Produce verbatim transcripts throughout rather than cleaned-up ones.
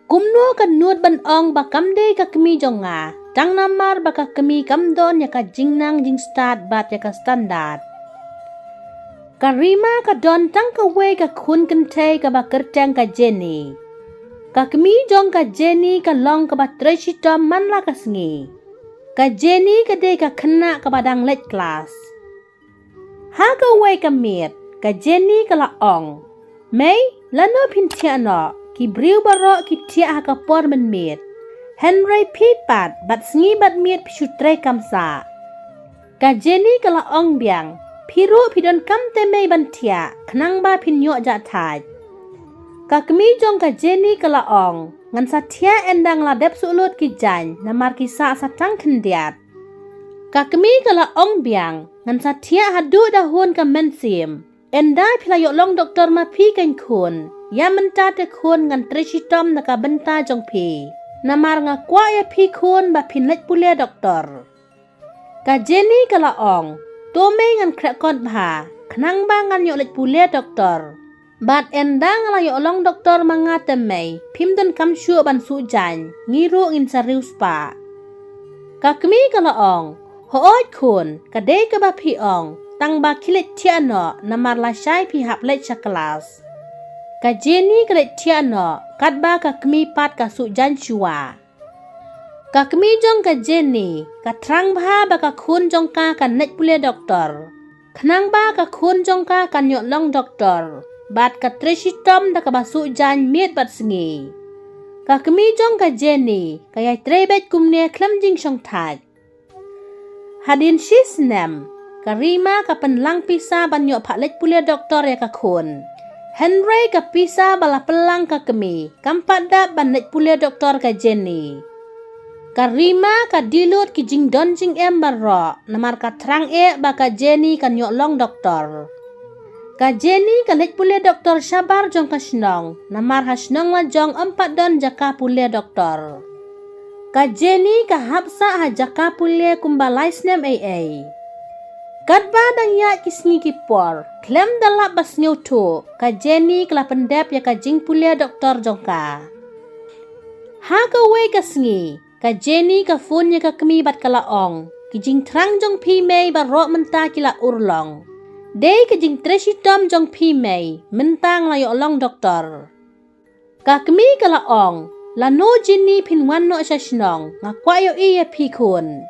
Kumno ka nud ban ong ba kam dei ka kmie jong nga, tang namar ba ka kmie kam don ïa ka jingnang jingstad bad ïa ka standard. Ka Rima ka don tang kawei ka khun kynthei kaba kyrteng ka Jenny. Ka kmie jong ka Jenny ka long kaba trei shitom man la ka sngi. Ka Jenny ka dei ka khynnah kaba dang leit klas. Ha kawei ka miet, ka Jenny ka la ong, "Mei, lano phin thiah noh, ki briew baroh ki thiah ha ka por mynmiet. Hynrei phi pat, bad sngi bad miet phi shu trei kam sah." Ka Jenny ka la ong biang, "Phi ruh phi donkam te mei ban thiah, khnang ba phin ïoh jah thait." Ka kmie jong ka Jenny ka la ong, "Ngan sa thiah ynda nga la dep shu lut ki jaiñ, namar ki sah sa tang khyndiat." Ka kmie ka la ong biang, "Ngan sa thiah haduh da hun ka mynsiem. Ynda phi la ïoh long doktor ma phi keiñ khun. Ïa mynta te khun ngan trei shitom na ka bynta jong phi. Namar nga kwah ïa phi khun ba phin leit pule doktor." Ka Jenny ka la ong, "To mei ngan khreh kot bha, khnang ba ngan ïoh leit pule doktor. Bad ynda nga la ïoh long doktor ma nga te mei, phim donkam shuh ban shu jaiñ, ngi ruh ngin sa riewspah." Ka kmie ka la ong, "Hooid khun, ka dei kaba phi ong, tang ba khie leit thiah noh, namar lashai phi hap leit sha klas." Ka Jenny ka leit thiah noh, katba ka kmie pat ka shu jaiñ shuwa. Ka kmie jong ka Jenny ka thrang bha ba ka khun jong ka kan leit pule doktor, khnang ba ka khun jong ka kan ïoh long doktor, bad ka trei shitom da kaba shu jaiñ miet bad sngi. Ka kmie jong ka Jenny ka ïai trei beit kumne khlem jingshongthait. Hadien shi snem, ka Rima ka pynlang pisa ban ïoh phah leit pule doktor ïa ka khun. Hynrei ka pisa ba la pynlang ka kmie kam pat dap ban leit pule doktor ka Jenny. Ka Rima ka die lut ki jingdon jingem baroh, namar ka thrang eh ba ka Jenny kan ïoh long doktor. Ka Jenny ka leit pule doktor shabar jong ka shnong, namar ha shnong la jong ym pat don jaka pule doktor. Ka Jenny ka hap sah ha jaka pule kumba lai snem ei ei. Katba dang ïaid ki sngi ki por, khlem da lap ba sngewthuh, ka Jenny ka la pyndep ïa ka jingpule doktor jong ka. Ha kawei ka sngi, ka Jenny ka phone ïa ka kmie bad ka la ong, "Ki jingthrang jong phi mei baroh mynta ki la urlong. Dei ka jingtrei shitom jong phi mei, mynta nga la ïoh long doktor." Ka kmie ka la ong, "Lano Jenny phin wan noh sha shnong, nga kwah ïohi ïa phi khun."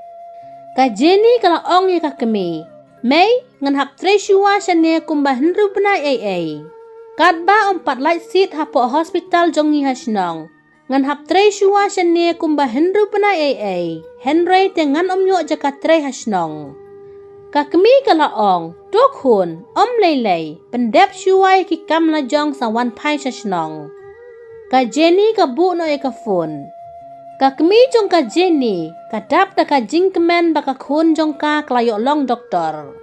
Ka Jenny ka la ong ïa ka kmie, "Mei, ngan hap trei shuwa shane kumba hynriew bnai ei ei. Katba ym pat lait seat hapoh hospital jong ngi ha shnong, ngan hap trei shuwa shane kumba hynriew bnai ei ei, hynrei te ngan ym ïoh jaka trei ha shnong." Ka kmie ka la ong, "To khun, ym lei lei, pyndep shuwa ïa ki kam la jong sa wan phai sha shnong." Ka Jenny ka buh noh ïa ka phone. Ka kmie jong ka Jenny ka dap da ka jingkmen ba ka khun jong ka ka la ïoh long doktor.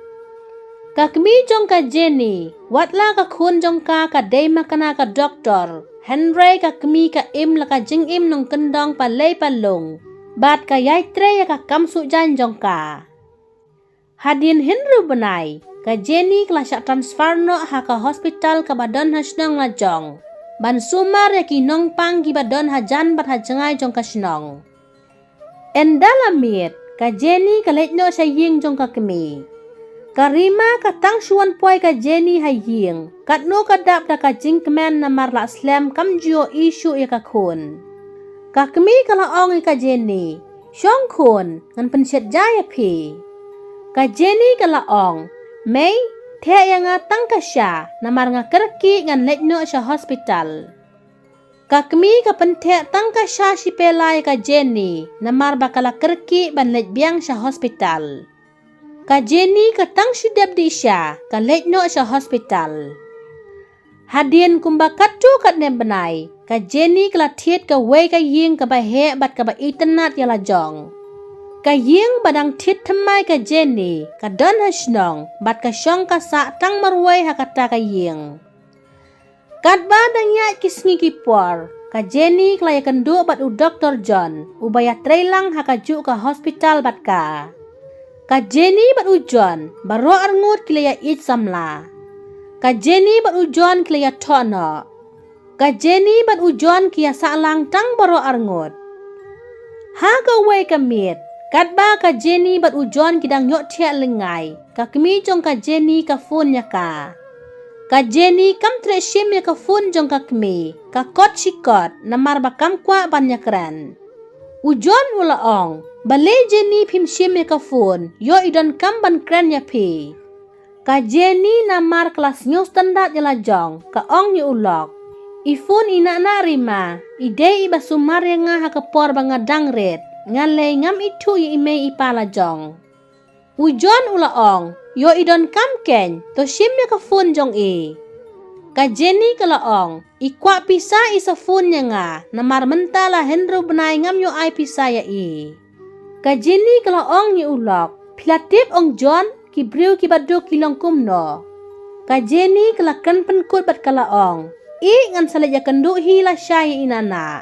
Ka kmie jong ka Jenny, wat la ka khun jong ka ka dei ma kane ka doktor, hynrei ka kmie ka im la ka jingim nongkyndong palei palung, bad ka ïai trei ïa ka kam shu jaiñ jong ka. Hadien hynriew bnai, ka Jenny ka la shah transfer noh ha ka hospital kaba don ha shnong la jong, ban sumar ïa ki nongpang kiba don hajan bad hajngai jong ka shnong. Ynda la miet, ka Jenny ka leit noh sha ïing jong ka kmie. Ka Rima ka tang shu wan poi ka Jenny ha ïing, katno ka dap da ka jingkmen namar la slem kam ju ïohi shuh ïa ka khun. Ka kmie ka la ong ïa ka Jenny, "Shong khun, ngan pynshet ja ïa phi." Ka Jenny ka la ong, "Mei, theh ïa nga tang ka sha, namar nga kyrkieh ngan leit noh sha hospital." Ka kmie ka pyntheh tang ka sha shipela ïa ka Jenny, namar ba ka la kyrkieh ban leit biang sha hospital. Ka Jenny ka tang shu dep dih sha, ka leit noh sha hospital. Hadien kumba katto katne bnai, ka Jenny ka la thied kawei ka ïing kaba heh bad kaba itynnad ïa la jong. Ka ïing ba dang thied thymmai ka Jenny, ka don ha shnong, bad ka shong ka sah tang marwei ha kata ka ïing. Katba dang ïaid ki sngi ki por, ka Jenny ka la ïakynduh bad u Doktor John, uba ïatrei lang ha kajuh ka hospital bad ka. Ka Jenny bad u John, baroh arngut ki la ïa ïeit samla. Ka Jenny bad u John ki la ïathoh noh. Ka Jenny bad u John ki ïa sah lang tang baroh arngut. Ha kawei ka miet, katba ka Jenny bad u John ki dang ïohthiah lyngngai, ka kmie jong ka Jenny ka phone ïa ka. Ka Jenny kam treh shim ïa ka phone jong ka kmie, ka kot shi kot, namar ba kam kwah ban ïakren. U John u la ong, "Balei Jenny phim shim ïa ka phone, ïoh i donkam ban kren ïa phi." Ka Jenny namar ka la sngewstad ïa la jong, ka ong ïa u lok, "I phone i nah nah Rima, i dei iba sumar ïa nga ha ka por ba nga dang rit, nga lei ngam ithuh ïa i mei i pa la jong." U John u la ong, "Ïoh i donkam keiñ, to shim ïa ka phone jong i." Ka Jenny ka la ong, "I kwah pisa i sa phone ïa nga, namar mynta la hynriew bnai ngam ïoh ai pisa ïa i." Ka Jenny ka la ong ïa u lok, "Phi la tip ong John, ki briew kiba duk ki long kumno." Ka Jenny ka la kren pynkut bad ka la ong, "Ih, ngan sa leit ïakynduh hi lashai ïa i nah nah."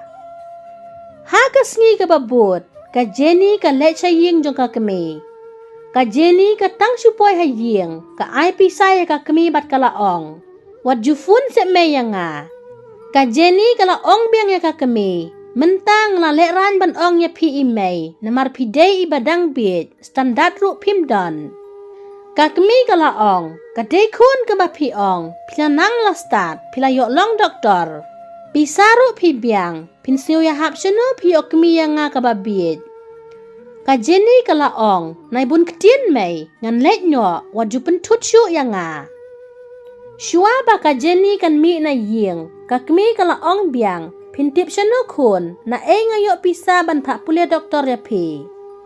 Ha ka sngi kaba bud, ka Jenny ka leit sha ïing jong ka kmie. Ka Jenny ka tang shu poi ha ïing, ka ai pisa ïa ka kmie bad ka la ong, "Wat ju phone seh mei ïa nga." Ka Jenny ka la ong biang ïa ka kmie, "Mynta nga la lehraiñ ban ong ïa phi i mei, namar phi dei iba dang bieit, standard ruh phim don." Ka kmie ka la ong, "Ka dei khun kaba phi ong, phi la nang la stad, phi la ïoh long doktor. Pisa ruh phi biang, phin sngew ïahap shano phi ïoh kmie ïa nga kaba bieit." Ka Jenny ka la ong, "Nai bun ktien mei, ngan leit noh, wat ju pynthut shuh ïa nga." Shuwa ba ka Jenny kan mih na ïing, ka kmie ka la ong biang, "Phin tip shano khun, naei nga ïoh pisa ban phah pule doktor ïa phi.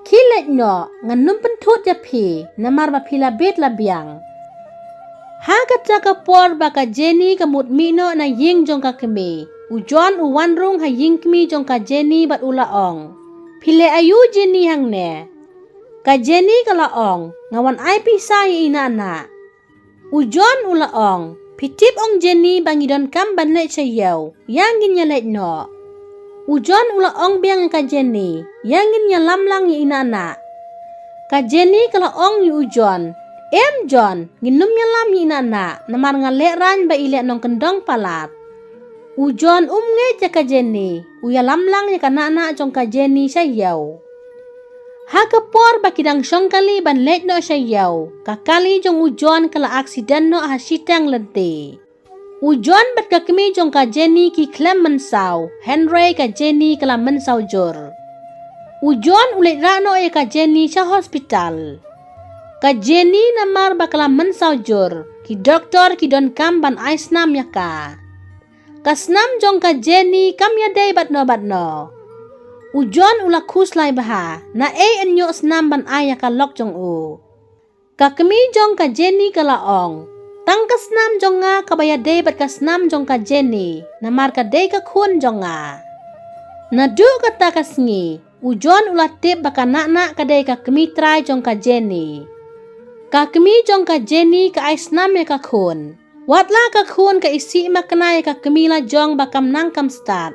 Khie leit noh, ngan nym pynthut ïa phi, namar ba phi la bieit la biang." Ha kata ka por ba ka Jenny ka mut mih noh na ïing jong ka kmie, u John u wan rung ha ïing kmie jong ka Jenny bad u la ong, "Phi leh aïu Jenny hangne?" Ka Jenny ka la ong, "Nga wan ai pisa ïa i nah nah." U John u la ong, "Phi tip ong Jenny ba ngi donkam ban leit sha ïew, ïa ngin ïa leit noh." U John u la ong biang ïa ka Jenny, "Ïa ngin ïalam lang ïa i nah nah." Ka Jenny ka la ong ïa u John, "Em John, ngin nym ïalam ïa i nah nah, namar nga lehraiñ ba i leh nongkyndong palat." U John um ngeit ïa ka Jenny, u ïalam lang ïa ka nah nah jong ka Jenny sha ïew. Ha ka por ba ki dang shong kali ban leit noh sha ïew, ka kali jong u John ka la accident noh ha shiteng lynti. U John bad ka kmie jong ka Jenny ki khlem mynsaw, hynrei ka Jenny ka la mynsaw jur. U John u leit rah noh ïa ka Jenny sha hospital. Ka Jenny namar ba ka la mynsaw jur, ki doktor ki donkam ban ai snam ïa ka. Ka snam jong ka Jenny kam ïadei bad no bad no. U John u la khuslai bha, naei yn ïoh snam ban ai ïa ka lok jong u. Ka kmie jong ka Jenny ka la ong, "Tang ka snam jong nga kaba ïadei bad ka snam jong ka Jenny, namar ka dei ka khun jong nga." Naduh kata ka sngi, u John u la tip ba ka nah nah ka dei ka kmie trai jong ka Jenny. Ka kmie jong ka Jenny ka ai snam ïa ka khun. Wat la ka khun ka isih makna ïa ka kmie la jong ba kam nang kam stad.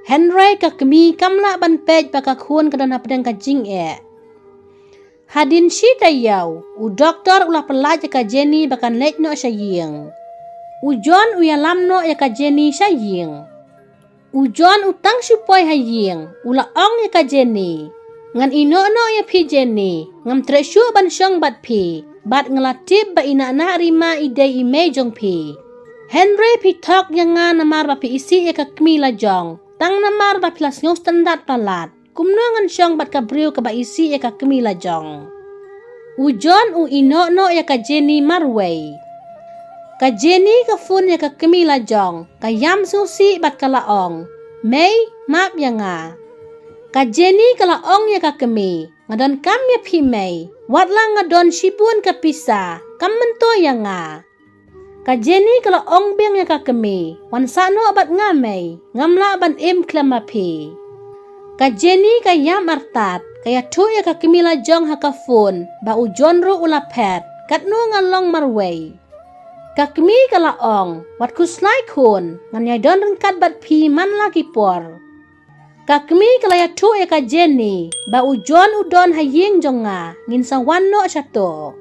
Hynrei ka kmie kam lah ban peit ba ka khun ka don hapdeng ka jingeh. Hadien shi taïew, u doktor u la pyllait ïa ka Jenny ba kan leit noh sha ïing. U John u ïalam noh ïa ka Jenny sha ïing. U John u tang shu poi ha ïing, u la ong ïa ka Jenny, "Ngan ïehnoh noh ïa phi Jenny, ngam treh shuh ban shong bad phi, bad nga la tip ba i nah nah Rima i dei i mei jong phi. Hynrei phi thok ïa nga namar ba phi isih ïa ka kmie la jong, tang namar ba phi la sngew standard palat. Kumno ngan shong bad ka briew kaba isih ïa ka kmie la jong?" U John u ïehnoh noh ïa ka Jenny marwei. Ka Jenny ka phone ïa ka kmie la jong, ka ïam sngewsih bad ka la ong, "Mei, map ïa nga." Ka Jenny ka la ong ïa ka kmie, "Nga donkam ïa phi mei, wat la nga don shibun ka pisa, kam myntoi ïa nga." Ka Jenny ka la ong biang ïa ka kmie, "Wan sah noh bad nga mei, ngam lah ban im khlem ma phi." Ka Jenny ka ïam artat, ka ïathuh ïa ka kmie la jong ha ka phone, ba u John ruh u la phet, "Katno nga long marwei." Ka kmie ka la ong, "Wat khuslai khun, ngan ïai don ryngkat bad phi man la ki por." Ka kmie ka la ïathuh ïa ka Jenny, ba u John u don ha ïing jong nga, ngin sa wan noh shato.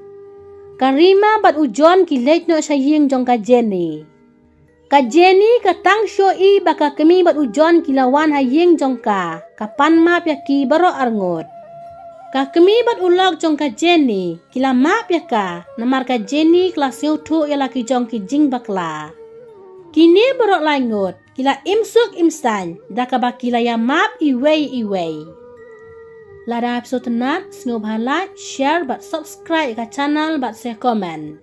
Ka Rima bad u John ki leit noh sha ïing jong ka Jenny. Ka Jenny ka tang shu i ba ka kmie bad u John ki la wan ha ïing jong ka, ka pan map ïa ki baroh arngut. Ka kmie bad u lok jong ka Jenny ki la map ïa ka, namar ka Jenny ka la sngewthuh ïa la ki jong ki jingbakla. Kine baroh laingut ki la im suk im saiñ da kaba ki la ïa map iwei iwei. Lada phi sngewtynnat, sngewbha like, share bad subscribe ïa ka channel bad sa comment.